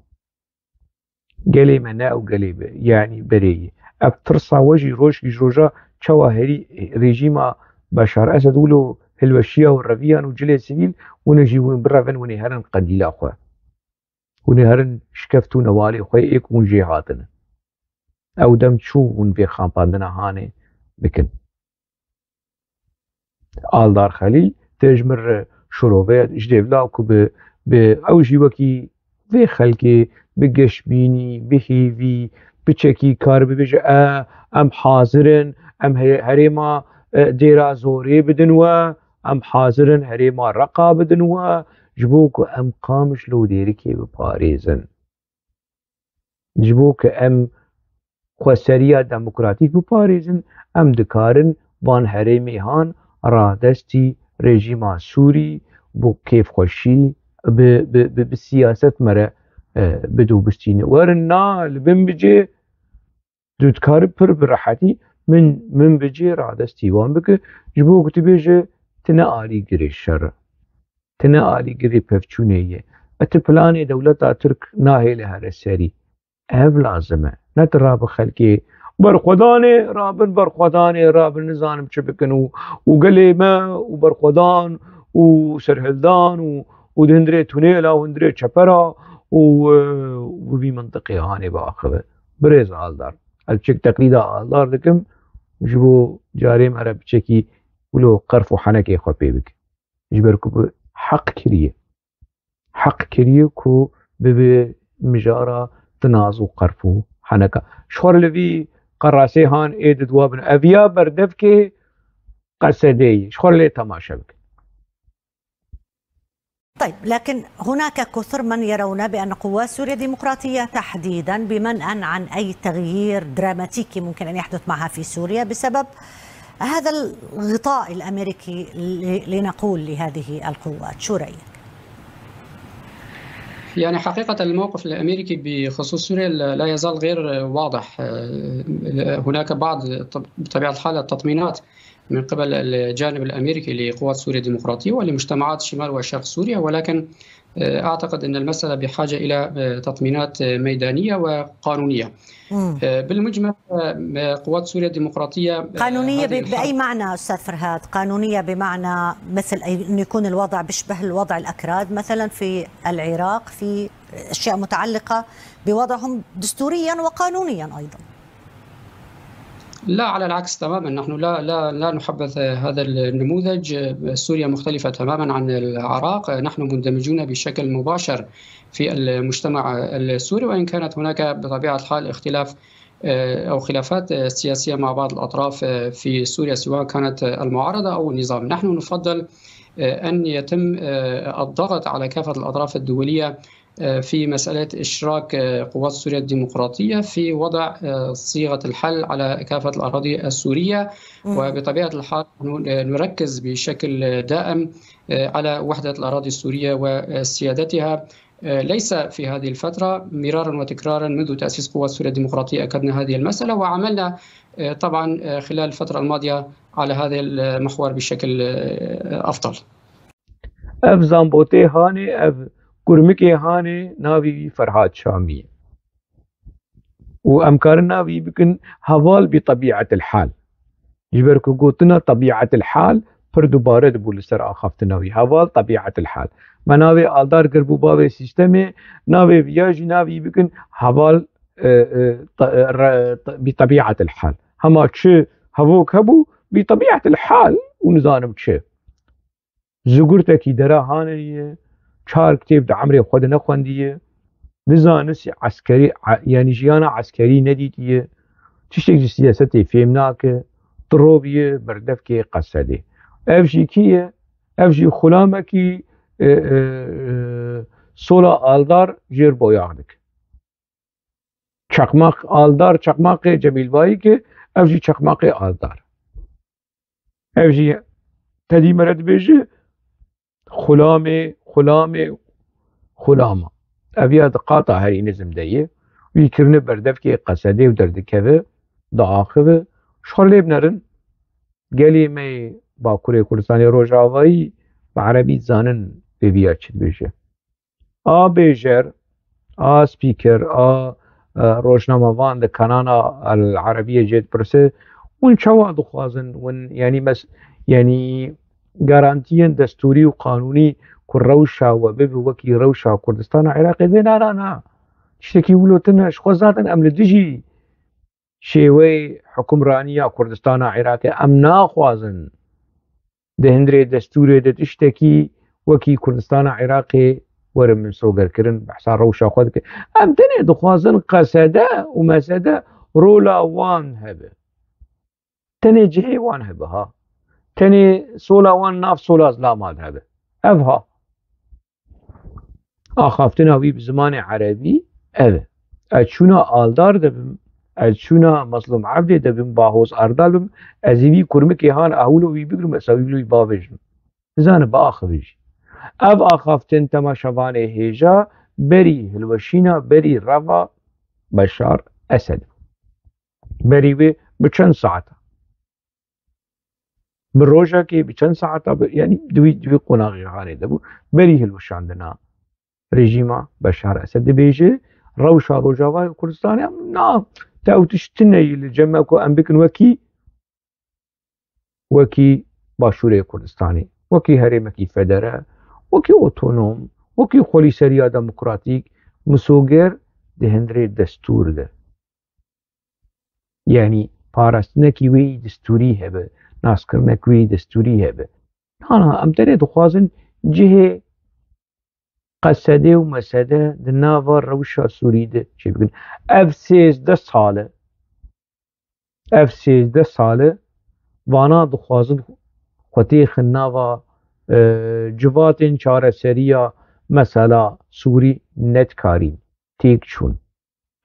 Gelê me ne ew gelê be, yanî berê ye. Ev tirsa we jî rojkî ji roja çawa herî rejîma Beşar Esed wilo hilweşiya û reviyan û cilê sivîl, hûn ê jî hûn birevin, hûn ê herin qendîla xwe. Hûn ê herin şikeft û newalê xwe ê ku hûn jê hatine. Ew dem çû hûn vê xampandina hanê bikin. Aldar Xelîl tê ji min re şirove ji dêvla ku bi, bi ew jî wekî vê xelkê bi geşbînî, bi hêvî, piçekî kar bibêje, e, em hazir in, em he-, herêma, e, Dêra Zorê bidin we, em hazir in herêma Reqa bidin we, ji bo ku em Qamişlo û Dêrikê biparêzin. Ji bo ku em xweseriya demokratîk biparêzin, em dikarin van herêmê han radestî rejîma Sûrî bo kêfxweşî bi, bi, bi, bi siyaset me re, e, bidobistîne. Werin na li bin bicê, tu dikarin pir bi rehetî min, min bicê radestî wan bike, ji bo ku tu bêje tu ne alîgirê şer e. Tu ne alîgirê pevçûnê yê. E, tu planê dewleta Tirk nahêle here serî. Ev lazim e. Ne tu rabe xelkê berxwedanê, rabin berxwedanê, rabin nizanim çi bikin û, û gelê me û berxwedan û serhildan û, û di hundirê tunêla û hundirê çepera û, e, û bi vî mintiqê hanê biaxive. Birêz Aldar, ez çek teqlîda Aldar dikim, ji bo carê me re piçekî wilo qerf û henekê xwe pê bike. Ji ber ku bi heq kiriye. Heq kiriye ku bibe mijara tinaz û qerf û heneka. Ji xwe re li vî qerasê han ê di dua bin. Ev ya berdevkê Qesedê ye. Ji xwe re lê temaşe bikin. طيب، لكن هناك كثر من يرون بأن قوات سوريا الديمقراطية تحديدا بمنأى عن أي تغيير دراماتيكي ممكن أن يحدث معها في سوريا بسبب هذا الغطاء الأمريكي ل-، لنقول لهذه القوات. شو رأيك؟ يعني حقيقة الموقف الأمريكي بخصوص سوريا لا، لا يزال غير واضح. آه، هناك بعض طب-، بطبيعة الحال التطمينات من قبل الجانب الأمريكي لقوات سوريا الديمقراطية ولمجتمعات شمال وشرق سوريا، ولكن، آه، أعتقد أن المسألة بحاجة إلى، آه، تطمينات، آه، ميدانية وقانونية. آه، بالمجمل، آه، قوات سوريا الديمقراطية، آه، قانونية هذه ب-، الحرب بأي معنى، أستاذ فرهاد؟ قانونية بمعنى مثل أي-، أن يكون الوضع بيشبه الوضع الأكراد مثلًا في العراق، في أشياء متعلقة بوضعهم دستوريًا وقانونيًا أيضًا؟ لا، على العكس تمامًا. نحن لا، لا، لا نحبذ هذا النموذج. سوريا مختلفة تمامًا عن العراق. نحن مندمجون بشكل مباشر في المجتمع السوري، وإن كانت هناك بطبيعة الحال اختلاف، آه، أو خلافات، آه، سياسية مع بعض الأطراف، آه، في سوريا، سواء كانت، آه، المعارضة أو النظام. نحن نفضل، آه، أن يتم، آه، الضغط على كافة الأطراف الدولية، آه، في مسألة إشراك، آه، قوات سوريا الديمقراطية في وضع، آه، صيغة الحل على كافة الأراضي السورية. وبطبيعة الحال نحن، آه، نركز بشكل دائم، آه، على وحدة الأراضي السورية وسيادتها، آه، ليس في هذه الفترة، مرارا وتكرارا منذ تأسيس قوات سوريا الديمقراطية أكدنا هذه المسألة، وعملنا، آه، طبعًا، آه، خلال الفترة الماضية على هذا المحور بشكل، آه، أفضل. Ev zambotê hanê, ev kurmikê hanê, navê wî Ferhad Şamî ye. Û em karin navê wî bikin heval bi tebîetil hal. Ji ber ku gotina tebîetil hal pir dubare dibû li ser axaftina wî. Heval tebîetil hal. Me navê Aldar kir bû bavê sîstemê, navê viya jî navê wî bikin heval, e, e, te-, e, re-, te-, bi tebîetil hal. Hema çi hevok hebû, bi tebîetil hal û nizanim çi. Zugurtekî dera hanê ye, çar kitêb di emrê xwe de nexwendiye, di zanistî eskerî, e, yanî jiyana eskerî nedîtiye, tiştek ji siyasetê fêm nake, tirov ye, berdevkê Qesedê. Ev jî kî ye? Ev jî xulamekî, e, e, e, sola Aldar jêr boyax dike. Çakmak Aldar, çakmaqê Cemîl Bayik e, ev jî çakmaqê Aldar. Ev jî tedî me re dibêje, xulamê, xulamê, xulama. Ev ya di qata herî nizim de ye. Wî kirine berdevkê Qesedê û derdikeve, diaxive. Ji xwe lê binerin, gelê me yê Bakurê Kurdistanê Rojavayî bi erebî dizanin vê viya çi dibêje. A bêjer, a spîker, a, e, rojnamevan di kanala El Erebiyê jê dipirse, hûn çawa dixwazin? Hûn, yanî mes-, yanî garantiyên destûrî û qanûnî ku rewşa we bibe wekî rewşa Kurdistana Iraqê, vê na, na, na. Tiştekî wilo tune. Ji xwe zaten em li dijî şêweyê hukimraniya Kurdistana Iraqê, em naxwazin di hundirê destûrê de tiştekî wekî Kurdistana Iraqê werin misogerkirin, behsa rewşa xwe dike. Em tenê dixwazin qesede û mesede rola wan hebe. Tenê cihê wan hebe ha. Tenê sola wan nav sola zilama de hebe. Ev ha. Axaftina wî bi zimanê erebî ev e. Ez çûna Aldar de bim, ez çûna Mezlûm Evdê de bim, Bahoz Erdal bim, ez ê vî kurmikê han ehûlo wî bigrim, ez wî wî bavêjim. Bizane biaxivin jî. Ev axaftin temaşevanê hêja berî hilweşîna, berî reva Beşar Esed. Berî wê bi çend saeta? Bi rojekê, bi çend saeta, bi, yanî di wî, di wî qonaxê hanê de bû. Berî hilweşandina rejîma Beşar Esed dibêje, rewşa Rojavayê Kurdistanê em na, te ew tişt tune yî li cem me ku em bikin wekî, wekî Başûrê Kurdistanê, wekî herêmekî federe, wekî otonom, wekî xwelîseriya demokratîk, misoger di hundirê destûr de. Yanî parastinekî wê yî destûrî hebe, naskirinek wê yî destûrî hebe. Hana em tenê dixwazin cihê qesede û mesede di nava rewşa Sûrî de çêbikin. Ev sêzdeh sal e. Ev sêzdeh sal e vana dixwazin xwe têxin nava, e, civatên çareseriya mesela Sûrî nedikarîn. Têk çûn.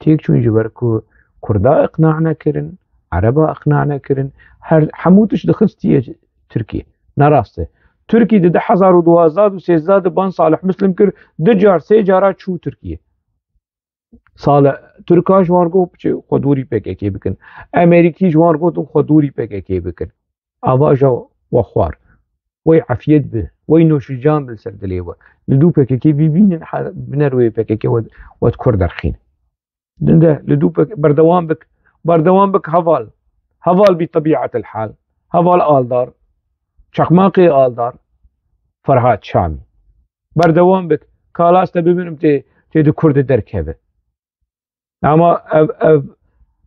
Têk çûn ji ber ku Kurda iqna nekirin, Ereba iqna nekirin, her, hemû tişt dixistiye Tirkiyê. Ne rast e. Tirkî di du hezar û duwazdeh û sêzdeh de ban Salih Muslim kir, du car, sê cara çû Tirkiyê. Salih, Tirka ji wan got biçe xwe dûrî P K K bikin. Emerîkî ji wan gotin xwe dûrî P K K bikin. avaja we xwar. Wey efiyet bi, wey noşican bi ser dilê we. Li dû P K K bibînin, ha-, biner wê P K K we, we di kur derxîn. Dinde li dû P K K, berdewam bik, berdewam bik heval. Heval bî tebiatil hal. Heval Aldar. Çakmakê Aldar. Ferhat Şamî. Berdewam bik. Kalas te bibînim tê, tê di kur de derkeve. Ama ev, ev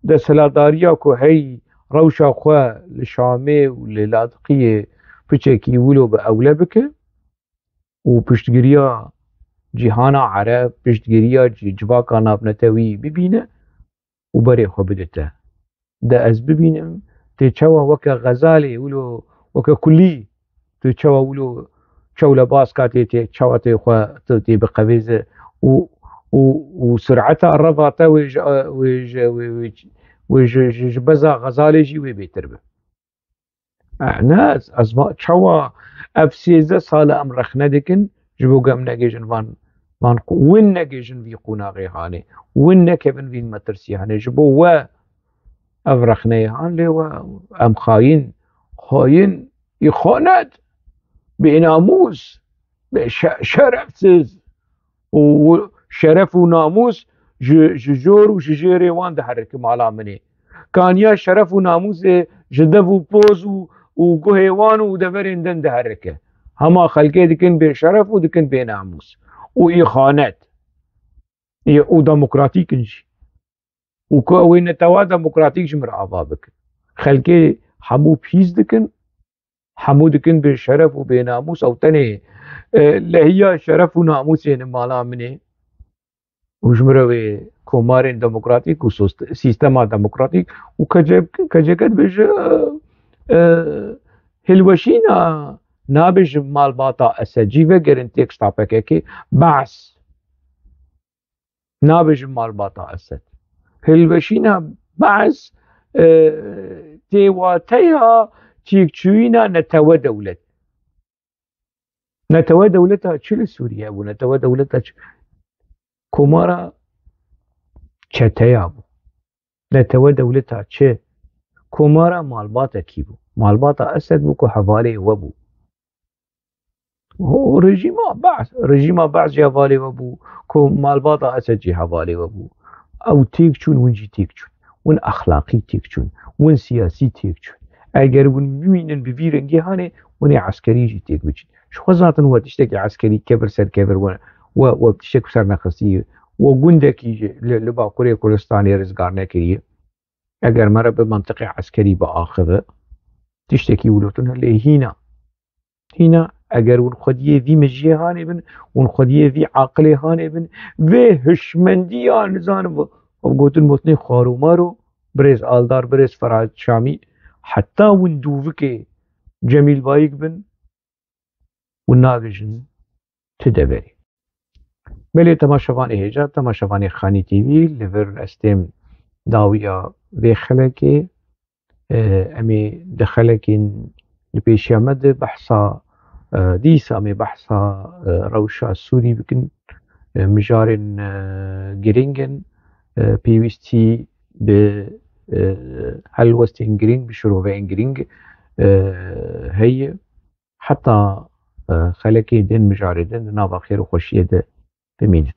desthilatdariya ku hey rewşa xwe li Şamê û li Ladiqiyê piçekî wilo bi ewle bike û piştgiriya cîhana Ereb, piştgiriya cî-, civaka navnetewî bibîne û berê xwe bidite. De ez bibînim, tê çawa weke Xezalê wilo, weke kulî, tê çawa wilo çewlebaska tê, tê çawa tê xwe, tê, tê biqevêze û, û, û sureta reva te wê ji, wê ji, wê, wê, wê ji, ji, ji beza Xezalê jî wê bêtir be. Eh, ne, ez, ez va-, çawa ev sêzdeh sal e em rexne dikin, ji bo ku em negêjin van, van qu-, win negêjin vî qonaxê hanê, win nekevin vîn metirsî hanê, ji bo we ev rexneyê han lê we, em xayîn, xayîn, îxanet, bênamûs, bê şe-, şerefsiz û, û şeref û namûs ji, ji jor û ji jêrê wan diherike mala min ê. Kaniya şeref û namûsê ji dev û poz û, û guhê wan û deverên din diherike. Hema xelkê dikin bêşeref û dikin bênamûs û îxanet. Ê, û demokratîk in jî. Û ku ew ê netewa demokratîk ji min re ava bikin. Xelkê hemû pîs dikin, hemû dikin bêşeref û bênamûs, ew tenê, e, lehiya şeref û namûsê ne mala min ê. Û ji min re wê komarên demokratîk û sost-, sîstema demokratîk û K C K, K C K dibêje, e, e, hilweşîna nabêjim malbata Esed jî vegerin teksta P K K, behs. Nabêjim malbata Esed. Hilweşîna behs, e, tê wateya têkçûyîna netewe dewlet. Netewe dewleta çi li Sûriye bû? Netewe dewleta çi? Komara çeteya bû. Netewe dewleta çi? Komara malbatekî bû. Malbata Esed bû ku hevalê we bû. Ho, rejîma Be'th, rejîma Be'th jî hevalê we bû, ku malbata Esed jî hevalê we bû. Ew têk çûn, win jî têk çûn. Win exlaqî têk çûn, win siyasî têk çûn. Eger win bimînin bi vî rengê hanê, win ê eskerî jî têk biçin. Ji xwe zaten we tiştekî eskerî kevir ser kevir we, we, we tiştek ser nexistî, we gundekî jî li, li Bakurê Kurdistanê rizgar nekiriye. Eger me re bi mentiqê eskerî biaxive, tiştekî wilo tune lê hîna. Hîna, eger hûn xwediyê vî mejiyê hanê bin, hûn xwediyê vî aqilê hanê bin, vê hişmendiya, nizanim, ev gotin motnê xwarûmaro, birêz Aldar, birêz Ferhat Şamî, heta hûn dûvikê Cemîl Bayik bin, hûn nagihîjin ti deverê. Belê temaşevanê hêja, temaşevanê Xanî T V, li vir ez têm dawiya vê xelekê. E, em ê di xelekên li pêşiya me de behsa, e, dîsa em ê behsa, e, rewşa Sûrî bikin. E, mijarên, e, girîng in, e, pêwîstî bi, e, helwestên girîng, bi şiroveyên girîng, e, heye. Heta, e, xelekê din, mijarê din di nava xêr û xweşiyê de bimînin.